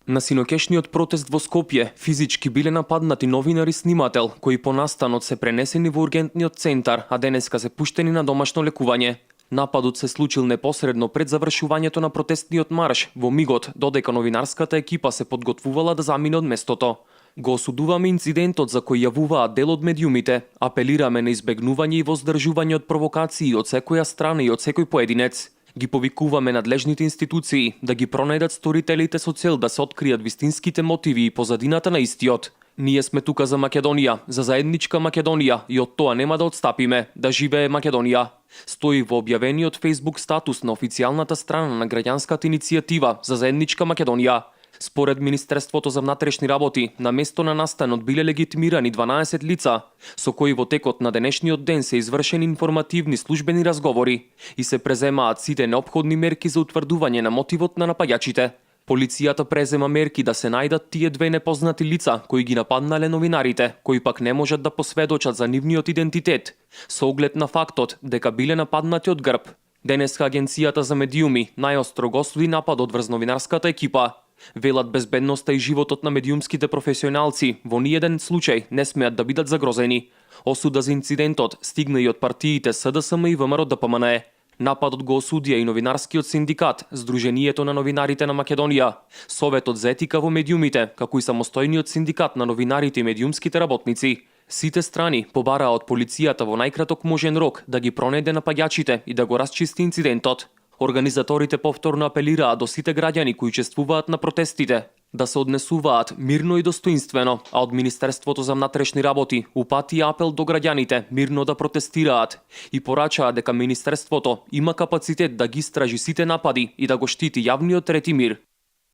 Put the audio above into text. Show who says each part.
Speaker 1: На синокешниот протест во Скопје физички биле нападнати новинар и снимател, кои по настанот се пренесени во ургентниот центар, а денеска се пуштени на домашно лекување. Нападот се случил непосредно пред завршувањето на протестниот марш, во мигот додека новинарската екипа се подготвувала да замине од местото. Го осудуваме инцидентот за кој јавуваат дел од медиумите, апелираме на избегнување и воздржување од провокации од секоја страна и од секој поединец. Ги повикуваме надлежните институции да ги пронајдат сторителите со цел да се откријат вистинските мотиви и позадината на истиот. Ние сме тука за Македонија, за заедничка Македонија и од тоа нема да отстапиме. Да живее Македонија! Стои во објавениот Facebook статус на официјалната страна на граѓанската иницијатива за заедничка Македонија. Според Министерството за внатрешни работи, на место на настанот биле легитимирани 12 лица, со кои во текот на денешниот ден се извршени информативни службени разговори и се преземаат сите неопходни мерки за утврдување на мотивот на напаѓачите. Полицијата презема мерки да се најдат тие две непознати лица кои ги нападнале новинарите, кои пак не можат да посведочат за нивниот идентитет, со оглед на фактот дека биле нападнати од грб. Денеска Агенцијата за медиуми најостро го осуди нападот врз новинарската екипа. Велат безбедноста и животот на медиумските професионалци во ниеден случај не смеат да бидат загрозени. Осуда за инцидентот стигна и од партиите СДСМ и ВМРО ДПМНЕ. Нападот го осудија и новинарскиот синдикат, Сдруженијето на новинарите на Македонија, Советот за етика во медиумите, како и самостојниот синдикат на новинарите и медиумските работници. Сите страни побараа од полицијата во најкраток можен рок да ги пронајде напаѓачите и да го расчисти инцидентот. Организаторите повторно апелираа до сите граѓани кои учествуваат на протестите да се однесуваат мирно и достоинствено, а од Министерството за внатрешни работи упати апел до граѓаните мирно да протестираат и порачаа дека Министерството има капацитет да ги истражи сите напади и да го штити јавниот ред и мир.